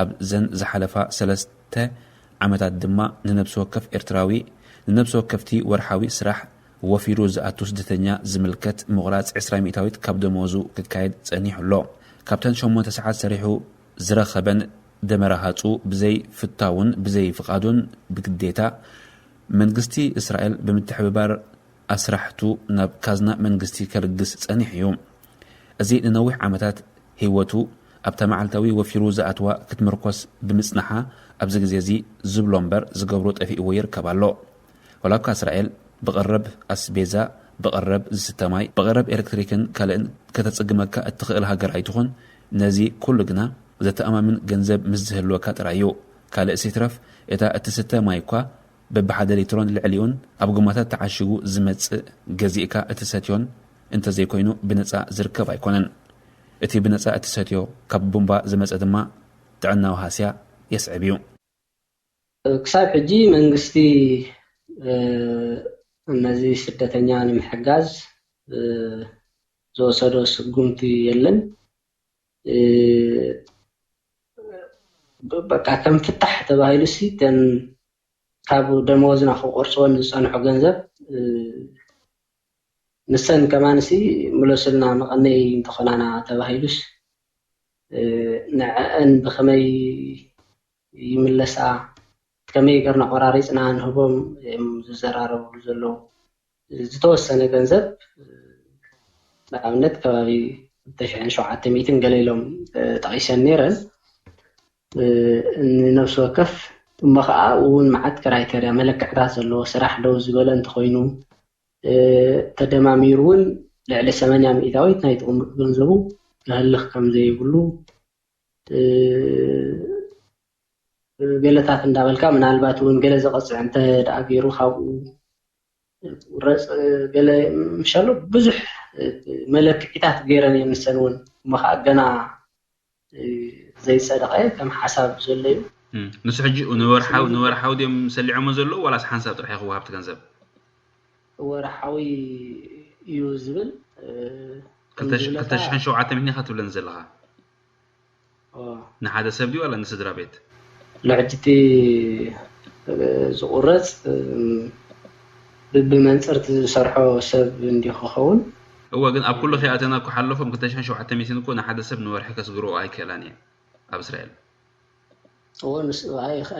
ኣብ ዘን ዝሓለፋ ሰለስተ ዓመታት ድማ ንነብሲ ወከፍ ኤርትራዊ ንነብሲ ወከፍቲ ወርሓዊ ስራሕ ወፊሩ ዝኣቱ ስደተኛ ዝምልከት ምቑራጽ ዕስራ ሚእታዊት ካብ ደመወዙ ክካየድ ጸኒሑ ኣሎ። ካብተን ሸሞንተ ሰዓት ሰሪሑ ዝረኸበን ደመራ ሃጹ ብዘይ ፍታውን ብዘይ ፍቓዱን ብግዴታ መንግስቲ እስራኤል ብምትሕብባር ኣስራሕቱ ናብ ካዝና መንግስቲ ከልግስ ጸኒሑ እዩ። እዚ ንነዊሕ ዓመታት ህይወቱ ኣብታ መዓልታዊ ወፊሩ ዝኣትዋ ክትምርኮስ ብምጽናሓ ኣብዚ ግዜ እዚ ዝብሎ እምበር ዝገብሮ ጠፊእዎ ይርከብ ኣሎ። ወላ እኳ እስራኤል ብቐረብ ኣስቤዛ፣ ብቐረብ ዝስተ ማይ፣ ብቐረብ ኤሌክትሪክን ካልእን ከተጽግመካ እትኽእል ሃገር ኣይትኹን። ነዚ ኩሉ ግና ዘተኣማምን ገንዘብ ምስ ዝህልወካ ጥራይ እዩ። ካልእ ሲትረፍ እታ እትስተ ማይ እኳ በብሓደ ሊትሮን ልዕሊኡን ኣብ ጎማታት ተዓሺጉ ዝመጽእ ገዚእካ እትሰትዮን እንተዘይኮይኑ ብነጻ ዝርከብ ኣይኮነን። እቲ ብነጻ እትሰትዮ ካብ ቡምባ ዝመጸ ድማ ጥዕናዊ ሃስያ የስዕብ እዩ። ክሳብ ሕጂ መንግስቲ ነዚ ስደተኛ ንምሕጋዝ ዝወሰዶ ስጉምቲ የለን። በቃ ከም ፍታሕ ተባሂሉ ሲ ተን ካብ ደመወዝና ክቆርፅወን ዝፀንሑ ገንዘብ ንሰን ከማንሲ ምለሱልና መቐነይ እንተኾናና ተባሂሉስ ንዐአን ብኸመይ ይምለሳ ከመይ ገርና ቆራሪፅና ንህቦም እዮም ዝዘራረብሉ ዘለዉ። ዝተወሰነ ገንዘብ ንኣብነት ከባቢ ክልተ ሽሕን ሸውዓተ ሚእትን ገለ ኢሎም ጠቒሰን ነይረን። ንነብሲ ወከፍ እሞ ከዓ እውን መዓት ክራይተርያ መለክዕታት ዘለዎ ስራሕ ደው ዝበለ እንተኮይኑ ተደማሚሩ እውን ልዕሊ ሰማንያ ሚእታዊት ናይ ጥቕምጡ ገንዘቡ ክህልኽ ከም ዘይብሉ ገለታት እንዳበልካ ምናልባት እውን ገለ ዘቐፅዕ እንተ ደኣ ገይሩ ካብኡ ረፅ ገለ ምሻሉ ብዙሕ መለክዒታት ገይረን እየን ንሰን እውን እሞ ከዓ ገና ዘይፀደቐ ከም ሓሳብ ዘሎ እዩ። ንሱ ሕጂ ንወርሓዊ ንወርሓዊ ድዮም ሰሊዖሞ ዘለዉ ዋላስ ሓንሳብ ጥራሕ ክወሃብ እቲ ገንዘብ? ወርሓዊ እዩ ዝብል። ክልተ ሽሕን ሸውዓተ ሚእትን ኢኻ ትብለኒ ዘለኻ? ንሓደ ሰብ ድዩ ዋላ ንስድራ ቤት? ንሕጂ እቲ ዝቑረፅ ብመንፅር እቲ ዝሰርሖ ሰብ እንዲ ክኸውን። እወ፣ ግን ኣብ ኩሉ ከይኣተና እኮ ሓለፎም ክልተ ሽሕን ሸውዓተ ሚእትን እኮ ንሓደ ሰብ ንወርሒ ከስግርኦ ኣይክእላን እየን ኣብ እስራኤል። እወ፣ ንስ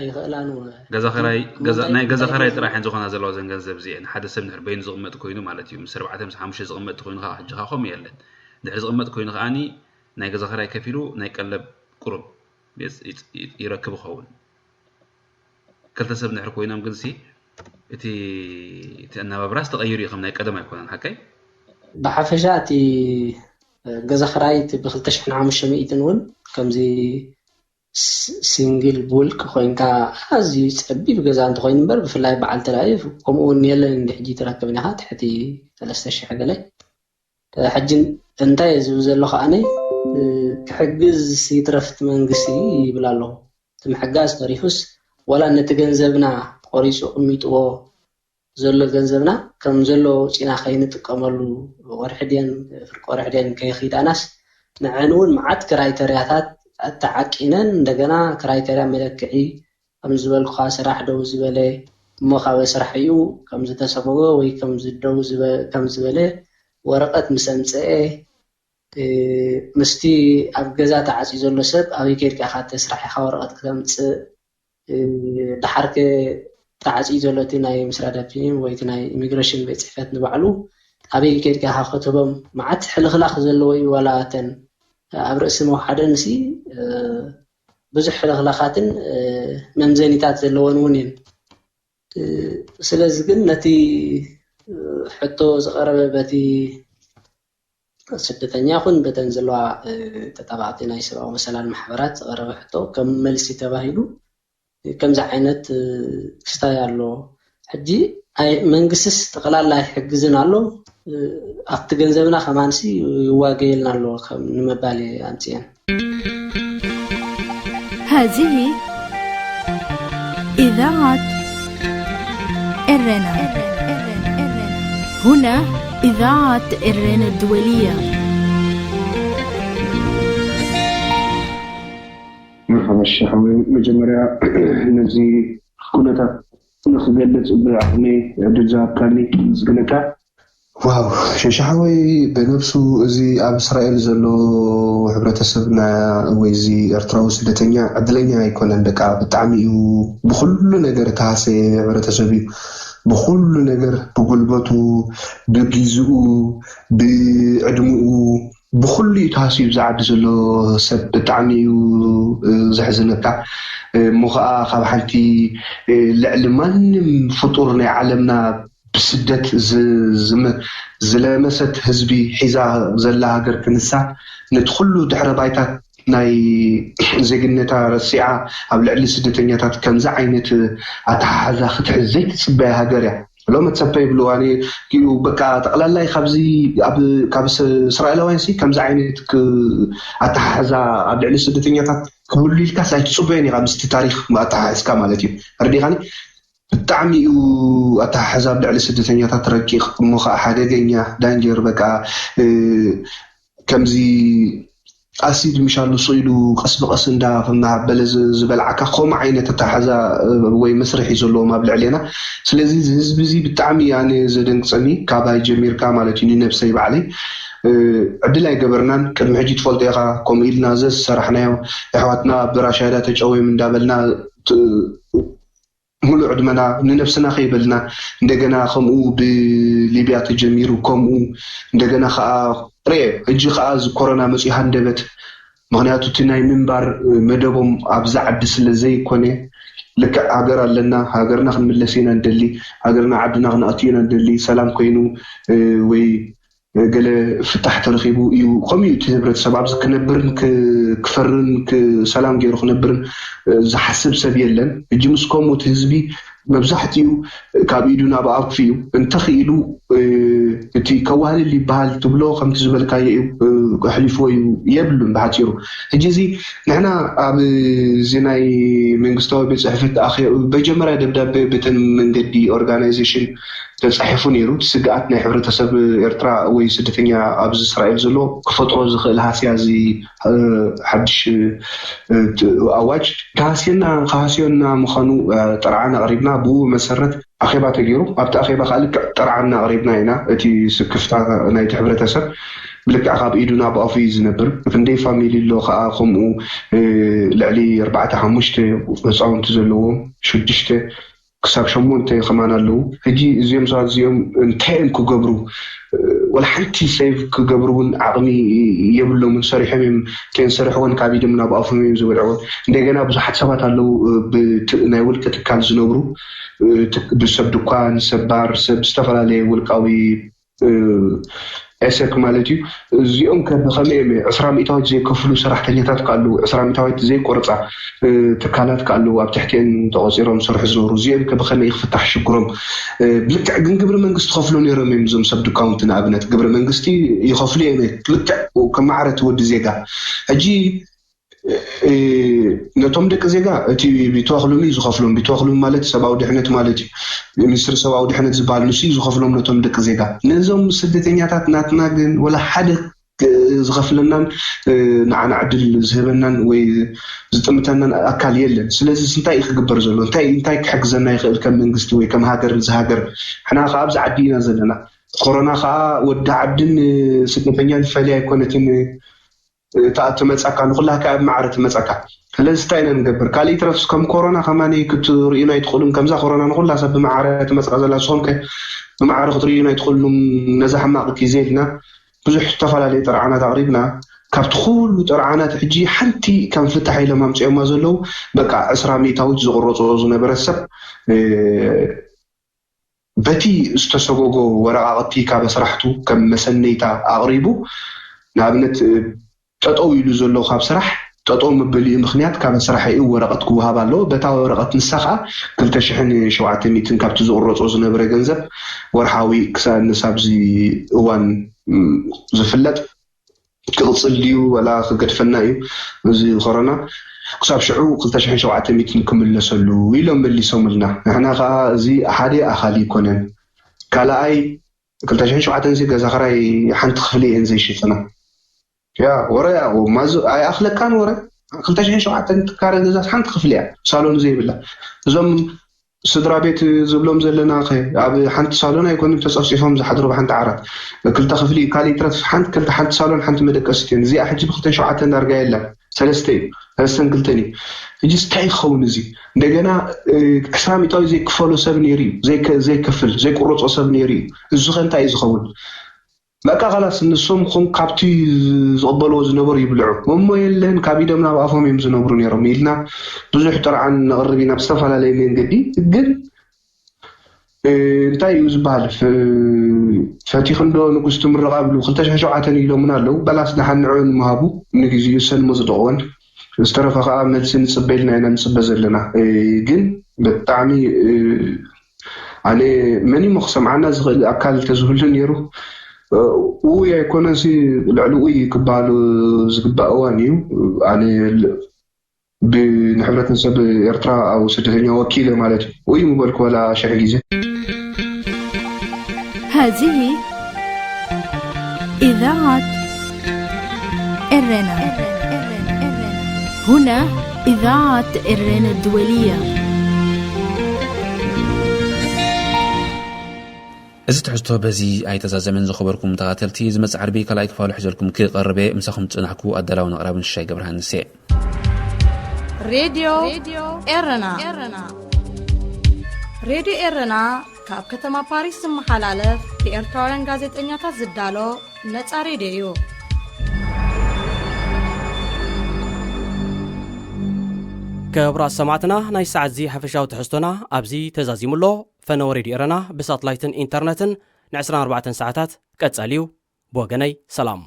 ኣይኽእላን እወ። ገዛ ኸራይ ገዛ ናይ ገዛ ኸራይ ጥራሕ እየን ዝኾና ዘለዋ ዘን ገንዘብ እዚኤን። ሓደ ሰብ ንድሕር በይኑ ዝቕመጥ ኮይኑ ማለት እዩ። ምስ ኣርባዕተ ምስ ሓሙሽተ ዝቕመጥ ኮይኑ ከዓ ሕጂ ከዓ ከምኡ የለን። ድሕሪ ዝቕመጥ ኮይኑ ከዓኒ ናይ ገዛ ኸራይ ከፊሉ ናይ ቀለብ ቁሩብ ይረክብ ይኸውን። ክልተ ሰብ ንድሕር ኮይኖም ግን ሲ እቲ እቲ ኣነባብራስ ተቐይሩ እዩ፣ ከም ናይ ቀደም ኣይኮነን። ሓቀይ? ብሓፈሻ እቲ ገዛ ኸራይ እቲ ብክልተ ሽሕን ሓሙሽተ ሚእትን እውን ከምዚ ሲንግል ብውልቂ ኮይንካ ኣዝዩ ፀቢብ ገዛ እንተኮይኑ እምበር ብፍላይ በዓል ተራኢ ከምኡ እውን የለን እንዲ ሕጂ ትረክብ ኢኻ ትሕቲ ሰለስተ ሽሕ ገለ ሕጂ እንታይ እየ ዝብል ዘሎ ከዓኒ ክሕግዝ ይትረፍ እቲ መንግስቲ ይብል ኣለኹ እቲ ምሕጋዝ ተሪፉስ ዋላ ነቲ ገንዘብና ቆሪፁ ቅሚጥዎ ዘሎ ገንዘብና ከም ዘሎ ኣውፂእና ከይንጥቀመሉ ወርሒ ድየን ፍርቂ ወርሒ ድየን ከይኺዳናስ ንዐን እውን መዓት ክራይተርያታት ኣተዓቂነን እንደገና ክራይተርያ መለክዒ ከም ዝበልኩኻ ስራሕ ደው ዝበለ እሞ ካበ ስራሕ እዩ ከም ዝተሰጎገ ወይ ከም ደው ከም ዝበለ ወረቐት ምስ ኣምፀአ ምስቲ ኣብ ገዛ ተዓፅዩ ዘሎ ሰብ ኣበይ ከይድካ ኢኻ እቲ ስራሕ ኢኻ ወረቐት ክተምፅእ፣ ድሓርከ ተዓፅዩ ዘሎ እቲ ናይ ምስራድ ኣፕኒም ወይ እቲ ናይ ኢሚግሬሽን ቤት ፅሕፈት ንባዕሉ ኣበይ ከይድካ ኢኻ ክትህቦም፣ መዓት ሕልኽላኽ ዘለዎ እዩ። ዋላ እተን ኣብ ርእሲ መውሓደን ሲ ብዙሕ ሕልኽላኻትን መምዘኒታት ዘለወን እውን እየን። ስለዚ ግን ነቲ ሕቶ ዝቐረበ በቲ ስደተኛ ይኹን በተን ዘለዋ ተጣባዕቲ ናይ ሰብኣዊ መሰላል ማሕበራት ዝቐረበ ሕቶ ከም መልሲ ተባሂሉ ከምዚ ዓይነት ክስታይ ኣሎ። ሕጂ መንግስትስ ጠቕላላ ኣይሕግዝን ኣሎ፣ ኣብቲ ገንዘብና ከማንሲ ይዋገየልና ኣሎ ከም ንምባል እየ ኣምፅኤን። هذه إذاعة إرنا. هنا إذاعة إرنا الدولية. መርሓባ ሸሓወይ፣ መጀመርያ ነዚ ኩነታት ንክገልፅ ብዓቕመይ ዕድል ዝሃብካኒ ምስግነካ። ዋው ሸሻሓወይ፣ ብነብሱ እዚ ኣብ እስራኤል ዘሎ ሕብረተሰብና ወይ እዚ ኤርትራዊ ስደተኛ ዕድለኛ ኣይኮነን። በቃ ብጣዕሚ እዩ ብኩሉ ነገር ተሃሰየ ሕብረተሰብ እዩ። ብኩሉ ነገር፣ ብጉልበቱ፣ ብጊዝኡ፣ ብዕድምኡ፣ ብኩሉ እዩ ተሃስዩ። ኣብዚ ዓዲ ዘሎ ሰብ ብጣዕሚ እዩ ዘሕዝነካ። እሞ ከዓ ካብ ሓንቲ ልዕሊ ማንም ፍጡር ናይ ዓለምና ብስደት ዝለመሰት ህዝቢ ሒዛ ዘላ ሃገር ክንሳ፣ ነቲ ኩሉ ድሕረ ባይታት ናይ ዜግነታ ረሲዓ ኣብ ልዕሊ ስደተኛታት ከምዚ ዓይነት ኣተሓሕዛ ክትሕዝ ዘይትፅበያ ሃገር እያ። ሎመት ሰፐ ይብልዋ ዩ። በቃ ጠቕላላይ ካብዚ ካብ እስራኤላውያን ሲ ከምዚ ዓይነት ኣተሓሕዛ ኣብ ልዕሊ ስደተኛታት ክህሉ ኢልካስ ኣይትፅበዮን ኢኻ፣ ምስቲ ታሪክ ኣተሓሕዝካ ማለት እዩ። ረዲኻኒ? ብጣዕሚ እዩ ኣተሓሕዛ ኣብ ልዕሊ ስደተኛታት ረቂቕ፣ እሞ ከዓ ሓደገኛ፣ ዳንጀር። በቃ ከምዚ ኣሲድ ምሻሉ ስኢሉ ቀስ ብቀስ እንዳ እናበለ ዝበልዓካ ከምኡ ዓይነት ኣተሓሕዛ ወይ መስርሕ እዩ ዘለዎም ኣብ ልዕሌና። ስለዚ እዚ ህዝቢ እዚ ብጣዕሚ ኣነ ዘደንግፀኒ፣ ካባይ ጀሚርካ ማለት እዩ፣ ንነብሰይ ባዕለይ ዕድል ኣይገበርናን። ቅድሚ ሕጂ ትፈልጦ ኢኻ፣ ከምኡ ኢልና ዘዝሰራሕናዮ፣ ኣሕዋትና ብራሻዳ ተጨውዮም እንዳበልና ሙሉእ ዕድመና ንነብስና ከይበልና፣ እንደገና ከምኡ ብሊብያ ተጀሚሩ፣ ከምኡ እንደገና ከዓ ርኤ፣ ሕጂ ከዓ እዚ ኮሮና መፂኡ ሃንደበት። ምክንያቱ እቲ ናይ ምንባር መደቦም ኣብዚ ዓዲ ስለ ዘይኮነ፣ ልክዕ ሃገር ኣለና፣ ሃገርና ክንምለስ ኢና ንደሊ፣ ሃገርና ዓድና ክነኣቱ ኢና ንደሊ፣ ሰላም ኮይኑ ወይ ገለ ፍታሕ ተረኺቡ እዩ። ከምኡ እዩ እቲ ህብረተሰብ ኣብዚ ክነብርን ክፈርን ሰላም ገይሩ ክነብርን ዝሓስብ ሰብ የለን። ሕጂ ምስ ከምኡ እቲ ህዝቢ መብዛሕትኡ ካብ ኢዱ ናብ ኣፉ እዩ። እንተኽኢሉ እቲ ከዋህልል ይበሃል ትብሎ ከምቲ ዝበልካዮ እዩ፣ ኣሕሊፍዎ እዩ የብሉን ብሓፂሩ። ሕጂ እዚ ንሕና ኣብዚ ናይ መንግስታዊ ቤት ፅሕፈት መጀመርያ ደብዳቤ በተን መንገዲ ኦርጋናይዜሽን ተፃሒፉ ነይሩ። እቲ ስግኣት ናይ ሕብረተሰብ ኤርትራ ወይ ስደተኛ ኣብዚ እስራኤል ዘሎ ክፈጥሮ ዝኽእል ሃስያ እዚ ሓድሽ ኣዋጅ ከሃስየና ከሃስዮና ምዃኑ ጥርዓን ኣቕሪብና፣ ብኡ መሰረት ኣኼባ ተገይሩ። ኣብቲ ኣኼባ ከዓ ልክዕ ጥርዓንና ኣቕሪብና ኢና። እቲ ስክፍታ ናይቲ ሕብረተሰብ ብልክዕ ካብ ኢዱ ናብ ኣፉ እዩ ዝነብር። ክንደይ ፋሚሊ ኣሎ ከዓ ከምኡ ልዕሊ ኣርባዕተ ሓሙሽተ ህፃውንቲ ዘለዎም ሽዱሽተ ክሳብ ሸሞንተ ከማን ኣለዉ። ሕጂ እዚኦም ሰባት እዚኦም እንታይ እዮም ክገብሩ? ወላ ሓንቲ ሴቭ ክገብሩ እውን ዓቕሚ የብሎምን። ሰሪሖም እዮም፣ እተን ዝሰርሕወን ካብ ኢዶም ናብ ኣፎም እዮም ዝበልዕወን። እንደገና ብዙሓት ሰባት ኣለዉ ብናይ ውልቂ ትካል ዝነብሩ፣ ሰብ ድኳን፣ ሰብ ባር፣ ሰብ ዝተፈላለየ ውልቃዊ ኤሰክ ማለት እዩ። እዚኦም ከ ብኸመይ እዮም ዕስራ ሚእታዊት ዘይከፍሉ ሰራሕተኛታት ከ ኣለዉ፣ ዕስራ ሚእታዊት ዘይቆርፃ ትካላት ከ ኣለዉ፣ ኣብ ትሕቲአን ተቆፂሮም ዝሰርሑ ዝነበሩ፣ እዚኦም ከ ብኸመይ ክፍታሕ ሽግሮም? ብልክዕ ግን ግብሪ መንግስቲ ከፍሉ ነይሮም እዮም። እዞም ሰብ ድካውንቲ ንኣብነት ግብሪ መንግስቲ ይኸፍሉ እዮም። ልክዕ ከማዕረ እቲ ወዲ ዜጋ ሕጂ ነቶም ደቂ ዜጋ እቲ ቢትዋክሉም እዩ ዝኸፍሎም። ቢትዋክሉም ማለት ሰብኣዊ ድሕነት ማለት እዩ። ሚኒስትሪ ሰብኣዊ ድሕነት ዝበሃል ንሱ እዩ ዝኸፍሎም ነቶም ደቂ ዜጋ። ነዞም ስደተኛታት ናትና ግን ወላ ሓደ ዝኸፍለናን ንዓና ዕድል ዝህበናን ወይ ዝጥምተናን ኣካል የለን። ስለዚ እንታይ እዩ ክግበር ዘሎ? እንታይ እንታይ ክሕግዘና ይኽእል ከም መንግስቲ ወይ ከም ሃገር? እዚ ሃገር ሕና ከ ኣብዚ ዓዲ ኢና ዘለና። ኮሮና ከዓ ወዲ ዓድን ስደተኛን ፈለያ ኣይኮነትን። እታ እትመፃካ ንኩላካ ኣብ ማዕረ ትመፃካ። ስለዚ እንታይ ኢና ንገብር? ካልእ ይትረፍስ ከም ኮሮና ከማኒ ክትርእዩና ኣይትኽእሉን። ከምዛ ኮሮና ንኩላ ሰብ ብማዕረ ትመፃ ዘላ ንስኹም ከ ብማዕረ ክትርእዩና ኣይትኽእሉን። ነዛ ሕማቕ ግዜ ኢልና ብዙሕ ዝተፈላለዩ ጥርዓናት ኣቕሪብና። ካብቲ ኩሉ ጥርዓናት ሕጂ ሓንቲ ከም ፍታሕ ኢሎም ኣምፅኦማ ዘለዉ በቃ ዕስራ ሚእታዊት ዝቕረፆ ዝነበረ ሰብ በቲ ዝተሰጎጎ ወረቓቕቲ ካብ ኣስራሕቱ ከም መሰነይታ ኣቕሪቡ። ንኣብነት ጠጠው ኢሉ ዘሎ ካብ ስራሕ ጠጠው መበሊኡ ምክንያት ካብ ስራሕ እዩ ወረቐት ክወሃብ ኣለዎ። በታ ወረቐት ንሳ ከዓ ክልተ ሽሕን ሸውዓተ ሚእትን ካብቲ ዝቕረፆ ዝነበረ ገንዘብ ወርሓዊ ክሳብ ንሳብዚ እዋን ዝፍለጥ ክቕፅል ድዩ ወላ ክገድፈና እዩ እዚ ኮሮና፣ ክሳብ ሽዑ ክልተ ሽሕን ሸውዓተ ሚእትን ክምለሰሉ ኢሎም መሊሶምልና። ንሕና ከዓ እዚ ሓደ ኣካል ይኮነን። ካልኣይ ክልተ ሽሕን ሸውዓተን እዚ ገዛ ክራይ ሓንቲ ክፍሊ እየን ዘይሽፍና። ያ ወረ ማዙ ኣይኣኽለካን ወረ ክልተ ሽሕን ሸውዓተን ትካረ ገዛ ሓንቲ ክፍሊ እያ ሳሎን ዘይብላ። እዞም ስድራ ቤት ዝብሎም ዘለና ከ ኣብ ሓንቲ ሳሎን ኣይኮኑን ተፀፍፂፎም ዝሓድሩ ብሓንቲ ዓራት ክልተ ክፍሊ ካልእ ይትረፍ ሓንቲ ክልተ ሓንቲ ሳሎን ሓንቲ መደቀሲት እየን። እዚኣ ሕጂ ብክልተን ሸውዓተን ዳርጋ የለን ሰለስተ እዩ ሰለስተን ክልተን እዩ። ሕጂ እንታይ ይኸውን እዚ እንደገና ዕስራ ሚእታዊ ዘይክፈሎ ሰብ ነይሩ እዩ ዘይከፍል ዘይቁረፆ ሰብ ነይሩ እዩ። እዚ ከ እንታይ እዩ ዝኸውን? በቃ ካላስ ንሶም ኹም ካብቲ ዝቕበልዎ ዝነበሩ ይብልዑ እሞ የለን ካብ ኢዶም ናብ ኣፎም እዮም ዝነብሩ ነይሮም ኢልና ብዙሕ ጥርዓን ነቕርብ ኢና ብዝተፈላለየ መንገዲ። ግን እንታይ እዩ ዝበሃል ፈቲኽንዶ ንጉስ ትምረቕ ኣብሉ ክልተ ሽሕ ሸውዓተን ኢሎምና ኣለዉ። በላስ ደሓን ንዕኡ ንምሃቡ ንግዜኡ ሰን መፅደቕወን ዝተረፈ ከዓ መልሲ ንፅበ ኢልና ኢና ንፅበ ዘለና። ግን ብጣዕሚ ኣነ መን እሞ ክሰምዓና ዝኽእል ኣካል እንተዝህሉ ነይሩ። እውይ ኣይኮነንሲ ልዕሊ እውይ ክበሃሉ ዝግባእ እዋን እዩ። ኣነ ብንሕብረተሰብ ኤርትራ ኣብ ስደተኛ ወኪለ ማለት እዩ። እውይ ምበልኩ ወላ ሽሕ ግዜ። هذه إذاعة إرنا. هنا إذاعة إرنا الدولية. እዚ ትሕዝቶ በዚ ኣይተዛዘመን። ዝኸበርኩም ተኸታተልቲ፣ ዝመጽእ ዓርቢ ካልኣይ ክፋሉ ሒዘልኩም ክቐርብ እየ። ምሳኹም ዝጸናሕኩ ኣዳላውን ኣቕራብን ሽሻይ ገብረሃንስ እየ። ሬድዮ ኤረና። ሬድዮ ኤረና ካብ ከተማ ፓሪስ ዝመሓላለፍ ብኤርትራውያን ጋዜጠኛታት ዝዳሎ ነጻ ሬድዮ እዩ። ክቡራት ሰማዕትና፣ ናይ ሰዓት እዚ ሓፈሻዊ ትሕዝቶና ኣብዚ ተዛዚሙ ኣሎ። ፈነወ ሬድዮ ኤረና ብሳትላይትን ኢንተርነትን ን24 ሰዓታት ቀጻሊ እዩ። ብወገነይ ሰላም።